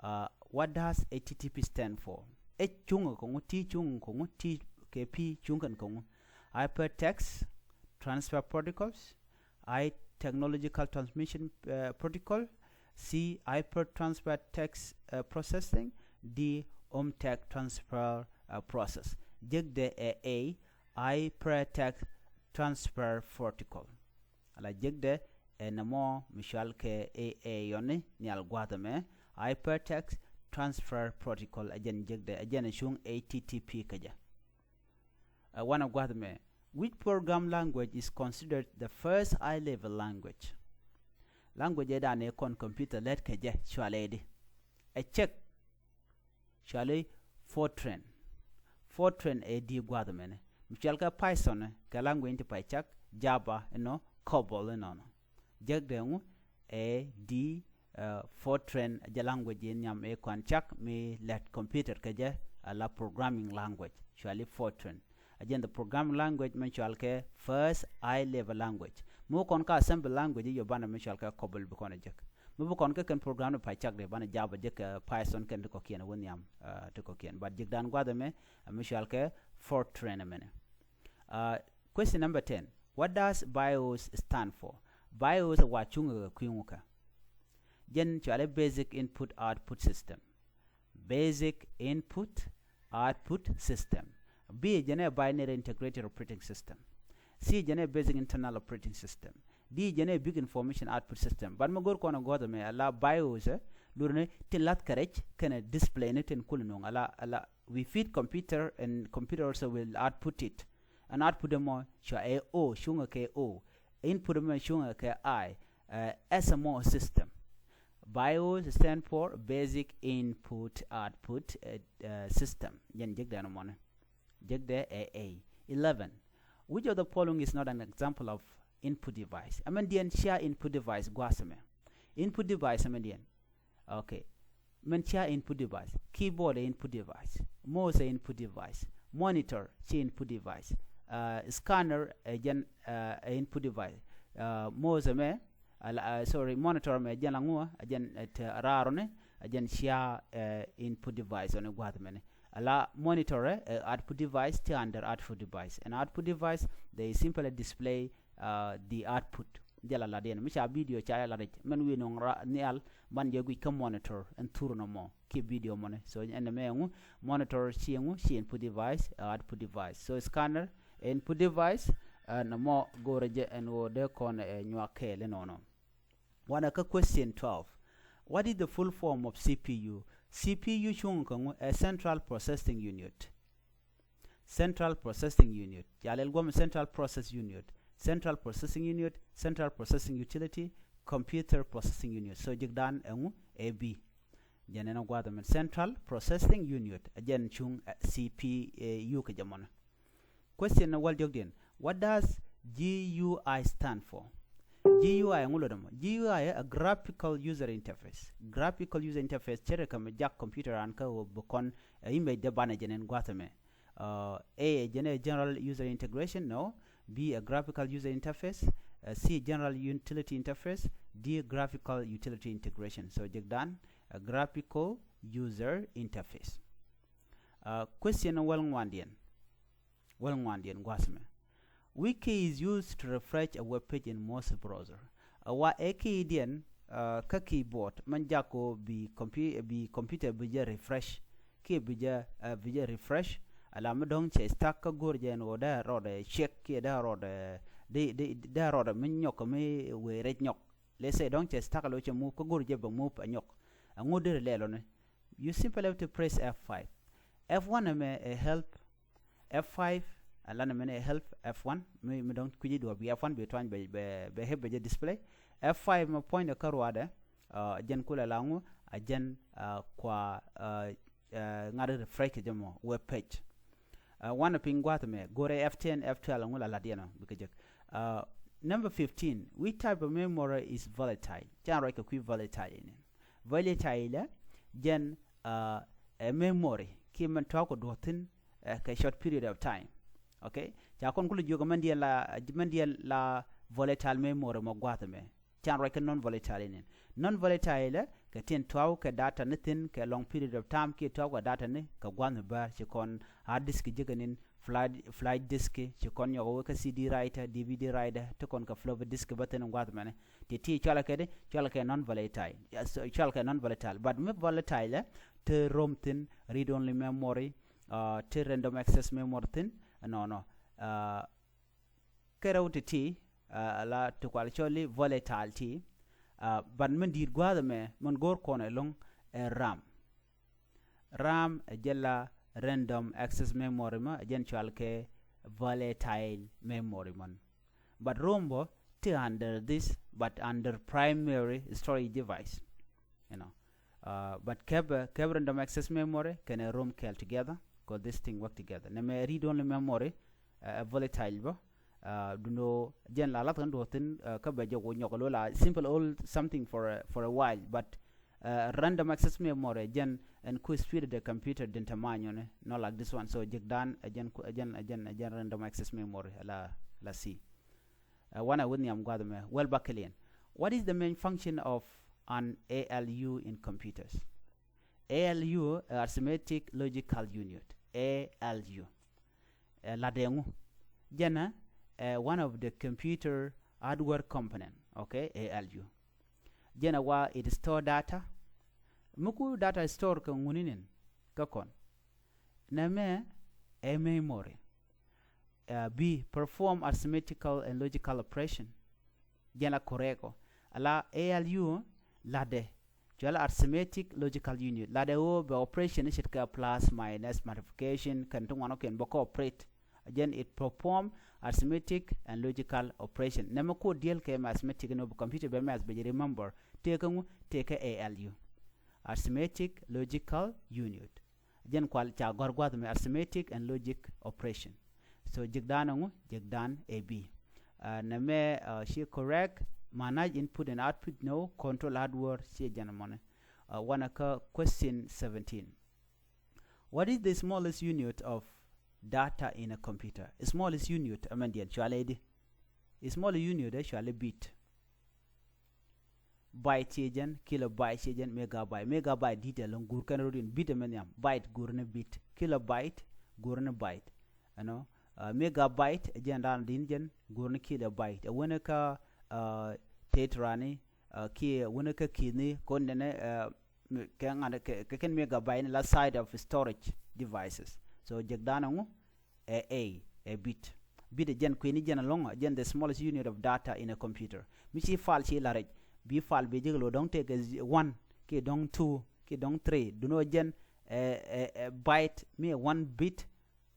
Uh, what does H T T P stand for? H cuŋ kɛ ŋu, T cuŋ kɛ ŋu, T kɛ P cuŋ kɛn kɛ ŋu? Hypertext transfer protocols. I, technological transmission uh, protocol. C, hyper transfer text uh, processing. D, omtech transfer uh, process. Jek de ɛ A, hypertext transfer protocol. Ala jek de ɛ nɛ mɔ mi cual kɛ A, A yɔni nial gua̱th ɛmɛ, hypertext transfer protocol. Ɛ jɛn jek de ɛ jɛn ɛ cuŋ H T T P kɛ jɛ. Uh, wanɛ gua̱th mɛ, which program language is considered the first high level language? Language ɛ dan ɛ kɔn computer lät kɛ jɛ cualɛ di? Ɛ cek cualɛ Fortran. Fortran ɛ di gua̱th mɛnɛ mi cual kɛ Python kɛ language ti pay cak, Java inɔ, COBOL inɔnɔ. Jek de ŋu ɛ di uh, Fortran jɛ language in nyam ɛ kɔn cak mi lɛt computer kɛ jɛ ala programming language. Cuali Fortran a jɛn the programming language mi cual kɛ first high level language. Mi kɔn ka assembly language yɔ banɛ mi cual kɛ COBOL bi kɔn a jek. Mi bi kɔn kɛ kɛn program ni pay cak de banɛ Java jek, uh, Python kɛn ti kɔkiɛn wä nyam uh, ti kɔkiɛn. But jek dan guath mɛ mi cual kɛ Fortran mɛnɛ. Uh, question number ten. What does BIOS stand for? BIOS wa cuŋ kɛ kui̱ ŋukä. Jɛn cualɛ basic input output system. Basic input output system. B jɛn ɛ binary integrated operating system. C jɛn ɛ basic internal operating system. D jɛn ɛ big information output system. But mi go̱r kɔn a guath mɛ ala BIOS ɛ lurni tin lath kärɛc kɛnɛ display ni tin kul nuŋ ala ala we feed computer and computer also will output it. An output mɔ cua ɛ O, cuŋɛ kɛ O. Input mɔ cuŋɛ kɛ I. Uh, S M O system. BIOS stand for basic input output uh, uh, system. Jɛn jek dɛn mɔni. Jek dɛ ɛ A. Eleven. Which of the following is not an example of input device? Amɛn diɛn cia input device gua̱a̱th mɛ. Input device amɛn diɛn. Okay. Mɛn cia input device. Keyboard ɛ input device. Mouse ɛ input device. Monitor ci input device. Uh, scanner ɛ jɛn uh, ɛ input device. Uh, mouse mɛ ala, uh, sorry, monitor mɛ jɛn la ŋuɔ ɛ jɛn ɛ te raarɔni ɛ jɛn cia uh, input device ɔni gua̱th mɛni. Ala monitor ɛ output device ti under output device. An output device they simply display uh, the output. Jɛ la lat yɛn mi ca video ca yɛ lat rɛc mɛn wi̱i̱ nɔŋ ra nhial ban jɛ guic kä monitor ɛn thur nɔ mɔ kiɛ video mɔni. So ɛn mɛ ɛŋu monitor ci ɛŋu ci input device uh, output device. So scanner input device uh, nɔ mɔ go̱rɛ jɛ ɛn ɣöö dee kɔn uh, nyuak kɛɛl inɔnɔ. Wanɛ kä question twelve. What is the full form of C P U? C P U cuŋ kä ŋu ɛ central processing unit. Central processing unit. Ca lɛl guɔm central process unit. Central processing unit, central processing utility, computer processing unit. So jik dan ɛŋu ɛ bi. Jɛn ɛn guath mɛn central processing unit. Jɛn cuŋ C P U kɛ jɛ mɔnɛ. Question ni wal jɔkdiɛn. What does G U I stand for? G U I ŋu lotdɛ mɔ? G U I ɛ graphical user interface. Graphical user interface cɛ rɛ kɛ mɛ jak computer an kä wä bi kɔn ɛ image dɛ banɛ jɛ nɛn gua̱th ɛmɛ. Uh, A ɛ jɛn ɛ general user integration, no. B ɛ graphical user interface. Uh, C general utility interface. D graphical utility integration. So jek dan ɛ graphical user interface. Uh, question wäl ŋuandiɛn. Wäl ŋuandiɛn gua̱th ɛmɛ. Which key is used to refresh a web page in most browser? Ɛ wa ɛ key diɛn uh, kä keyboard mɛn jako bi compu bi computer bi jɛ refresh. Key bi jɛ uh, bi jɛ refresh. Ala mi dɔ̱ŋ cɛ stuck kä go̱r jɛ ɛn ɣöö dee rɔɔdɛ check kiɛ dee rɔɔdɛ dee dee rɔɔdɛ mi nyɔk mi wee rɛc nyɔk. Let's say dɔ̱ŋ cɛ stuck lo cɛ move kä go̱r jɛ bɛ move a nyɔk. Ɛŋu dee lɛl ɔni? You simply have to press F five. F one ɛmɛ ɛ help. F five, a lan mɛn ɛ help F one, mi mi dɔ̱ŋ kui̱ci duɔ̱ɔ̱p bi F one bi tuany bɛ bɛ bɛ hep bɛ jɛ display. F five mɛ puɔ̱nydɛ kä ruaadɛ. Uh, jɛn kulɛ la ŋu a jɛn uh, kua uh, uh, ŋa̱t refresh kɛ jɛ mɔ web page. Uh, wanɛ piny gua̱th mɛ go̱rɛ F ten, F twelve ŋu la lat yɛn ɔ bikɛ jek. Uh, number fifteen, which type of memory is volatile? Can ruac kɛ kui̱ volatile inin. Volatile ɛ jɛn uh, ɛ memory ki mɛn tɔ̱ kɔ duɔ̱thin ɛ kɛ short period of time. Okay, ca kɔn kulɛ jiök mɛn diɛn la mɛn diɛn la volatile memory mɔ gua̱th mɛ. Can ruac kɛ non volatile inin. Non volatile ɛ kɛ tin tuaw kɛ data ni thin kɛ long period of time kiɛ tuaw kɛ data ni kɛ gua̱th mɛ bär ci kɔn hard disk jikä nin, flash disk ci kɔn nyɔk wä kɛ C D writer, D V D writer ti kɔn kɛ floppy disk bä thin gua̱th mɛni. Ti ti cɔalɛ kɛ di cɔalɛ kɛ non volatile. Cɔalɛ kɛ non volatile but mi volatile ɛ ti rom thin, read only memory, uh, ti random access memory thin. Nɔnɔ kɛ rɛw ti ti la ti kual cɔli volatile ti. But min di̱i̱t gua̱a̱th ɛmɛ min go̱o̱r kɔn ɛlɔ̱ŋ ɛ RAM. RAM ɛ jɛn la random access memory mɔ ɛ jɛn cɔal kɛ volatile memory mɔn. But rom bɔ ti under this but under primary storage device. You know. Uh, but kɛp kɛp random access memory kɛnɛ rom kɛɛl together, cause this thing work together. Nɛmɛ read only memory ɛ volatile bä. Duno jɛn la lath kɛn duɔthin kä bɛ jɛ wä nyɔk lo la simple old something for a, for a while but uh, random access memory jɛn ɛn ku speed the computer din te manyone, not like this one. So jik dan ɛ jɛn ɛ jɛn ɛ jɛn random access memory la la C. Uh, wana with niam guath mɛ well bakelian. What is the main function of an A L U in computers? A L U, uh, arithmetic logical unit. A L U. Uh, ladɛŋu jɛnɛ uh, one of the computer hardware component. Okay, A L U. Jɛnɛ wa it store data. Muku data store kɛ ŋuninin kɛ kɔn. Nɛmɛ ɛ memory. Uh, B, perform arithmetical and logical operation. Jɛn la correct ɔ. Ala A L U ladɛ. Cual arithmetic logical unit ladɛ ɣöö bɛ operation ni ce̱tkɛ plus minus multiplication kɛn ti ŋuan ɔ kɛn bä kä operate. Jɛn it perform arithmetic and logical operation. Nɛmɛ kod diɛl kɛ mathematics ni bɛ computer bɛ math bɛ jɛ remember. Tëëkä ŋu tëëkä A L U. Arithmetic logical unit. Jɛn kual ca gɔ̱r gua̱th mɛ arithmetic and logic operation. So jikdan ŋu jikdan A B. Uh, nɛmɛ uh, ci correct manage input and output no control hardware ci jɛn mɔni. Uh, wanɛ kä question seventeen. What is the smallest unit of data in a computer? Smallest unit ɛmɛn diɛn cualɛ di. Smallest unit ɛ cualɛ bit. Byte ciɛ jɛn, kilobyte ciɛ jɛn, megabyte. Megabyte di̱t ɛlɔ̱ŋ guur kɛn rot in bit ɛmɛ nhiam. Byte guur ni bit. Kilobyte guur ni byte. Ɛnɔ uh, megabyte ɛ jɛn ran din jɛn guur ni kilobyte. Ɛ wene ka uh, tetrani uh, kiɛ wene ka ki̱ni kon nɛnɛ uh, kɛ ŋa̱n kɛ kɛn megabyte ni la side of storage devices. So jek dan ɛŋu ɛ A, ɛ bit. Bit ɛ jɛn kuini jɛn alɔŋ, ɛ jɛn the smallest unit of data in a computer. Mi ci file ci la rɛc, bi file bi jek lo dɔŋ tekɛ one, ki dɔŋ two, ki dɔŋ three. Duno jɛn ɛ, ɛ, ɛ byte mi ɛ one bit.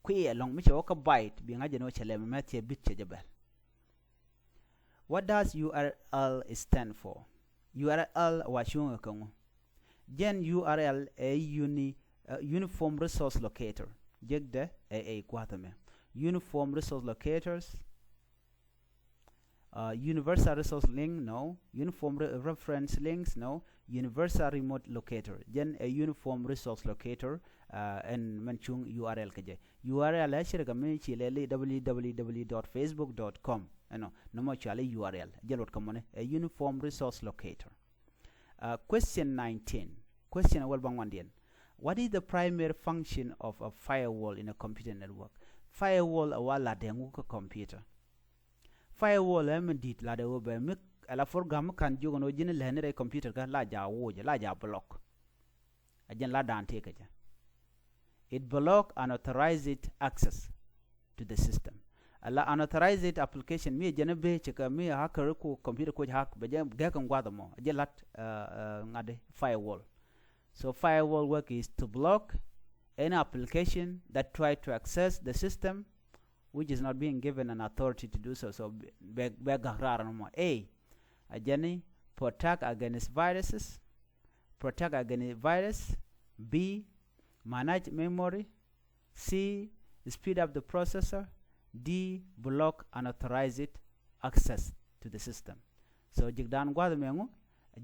Kuiɛ alɔŋ mi cɛ wä kä byte bi ŋa̱c jɛn wä cɛ lɛm mɛ thiɛ bit cɛ jɛ bɛl. What does U R L stand for? U R L wa cuŋ kä ŋu? Jɛn U R L ɛ uni, uh, uniform resource locator. Jek dɛ ɛ ɛ gua̱th ɛmɛ. Uniform resource locators. Uh, universal resource link, no. Uniform re reference links, no. Universal remote locator. Jɛn ɛ uniform resource locator, uh, ɛn mɛn cuŋ U R L kɛ jɛ. U R L ɛ cirɛ kɛ mi ci lɛ li www dot facebook dot com. Ɛnɔ, nɔmɔ cuali U R L. Jɛ luɔt kɛ mɔni, ɛ uniform resource locator. Uh, question nineteen. Question ɛ wäl baŋ wandiɛn. What is the primary function of a firewall in a computer network? Firewall ɛ wa latdɛ ŋu kä computer. Firewall ɛ mi di̱t latdɛ wä bɛ mi ala program mi kan jiök ɛn wä ji̱n lɛni rɛy computer kä la ja wuucɛ la ja block. A jɛn la daan tëë kä jɛ. It block unauthorized access to the system. Ala unauthorized application mi jɛn bee cɛ kɛ mi hacker ku computer ku hack bɛ jɛ gɛk in guath mɔ a jɛ lat, uh, uh, ŋa̱di firewall. So firewall work is to block any application that try to access the system which is not being given an authority to do so. So bɛ, bɛ gak raar nɔmɔ. A, a jɛn ni protect against viruses, protect against virus. B, manage memory. C, speed up the processor. D, block unauthorized access to the system. So jik dan guath mɛ ŋu,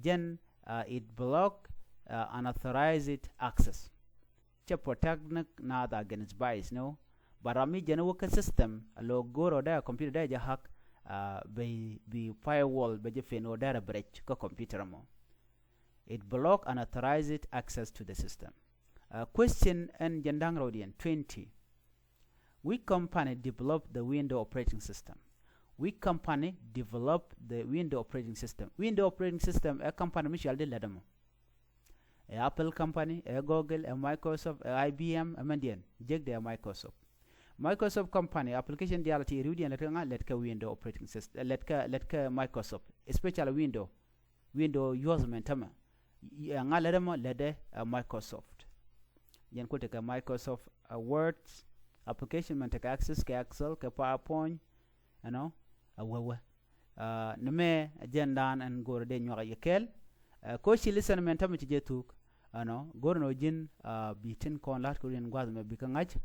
jɛn, uh, it block, uh, unauthorized access. Cɛ protect ni naath against bias ni wä. But ram mi jɛn wä kä system a lo go̱r ɔ dee a computer dee jɛ hack, uh, bi, bi firewall bɛ jɛ fin wä dee rɛ breach kä computer mɔ. It block unauthorized access to the system. Uh, question ɛn jɛn da̱ŋ rɛwdiɛn twenty. Which company develop the Window operating system? Which company develop the Window operating system? Window operating system ɛ company mi cual di lɛt ɛmɔ. Ɛ Apple company, ɛ Google, ɛ Microsoft, ɛ I B M, ɛ mɛndiɛn jek dee ɛ Microsoft. Microsoft company application diaal ti riwdiɛn lɛt kɛ ŋa, lɛt kɛ Window operating system, lɛt kɛ, lɛt kɛ Microsoft, especially Window. Window use mɛn tämɛ. Ɛ ŋa lɛt ɛmɔ, lɛt ɛ Microsoft. Jɛn kul tekɛ Microsoft, uh, Word, application mɛn tekɛ Access kɛ Excel kɛ PowerPoint, you know, a wewɛ. Uh, ni mɛ jɛn dan ɛn go̱r dee nyuak yɛ kɛl. Uh, ko ci lesson mɛn tämɛ ci jɛ thuk, you know, go̱r nɔ ji̱n, uh, bi tin kɔn lat kɛ rin guath mɛ bi kä ŋa̱c.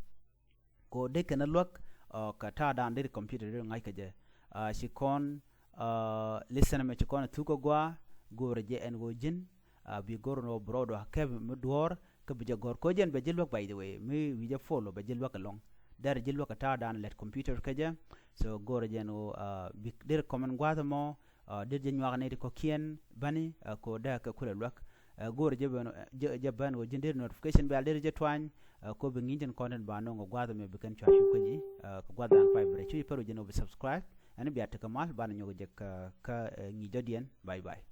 Ko dee kɛn luäk, uh, kɛ ta̱a̱ dan deri computer deri ŋa̱c kɛ jɛ. Uh, ci kɔn, uh, lesson mɛ ci kɔn thuk kä gua, go̱r jɛ ɛn ɣöö ji̱n, uh, bi go̱r nɔ broad wa kɛ mi duɔ̱ɔ̱r kä bi jɛ gɔ̱r. Ko jɛn bɛ ji̱ luäk, by the way, mi wi̱i̱ jɛ follow bɛ ji̱ luäk ɛlɔ̱ŋ. Deri ji̱ luäk kɛ ta̱a̱ dan lɛt computer kɛ jɛ. So go̱r jɛn ɣöö, uh, bi deri comment gua̱a̱th mɔ, uh, deri jɛ nyuak ni ti kɔ̱kiɛn bäni, uh, ko dee kɛ kulɛ luäk. Uh, go̱r jɛ ben, jɛ, jɛ ben ɣöö ji̱n deri notification bell deri jɛ tuany, uh, ko bi ŋi̱n tin content ba nɔŋ gua̱a̱th mɛ bi kɛn cua cu keny i̱, uh, kɛ gua̱a̱th dan pay bɛ rɛ cu i̱ pär ɣöö ji̱n ɣöö bi subscribe. Ɛn bia tekɛ mal banɛ nyɔk jɛ kä, kä, uh, ŋi̱i̱c dɔ̱diɛn. Bye bye.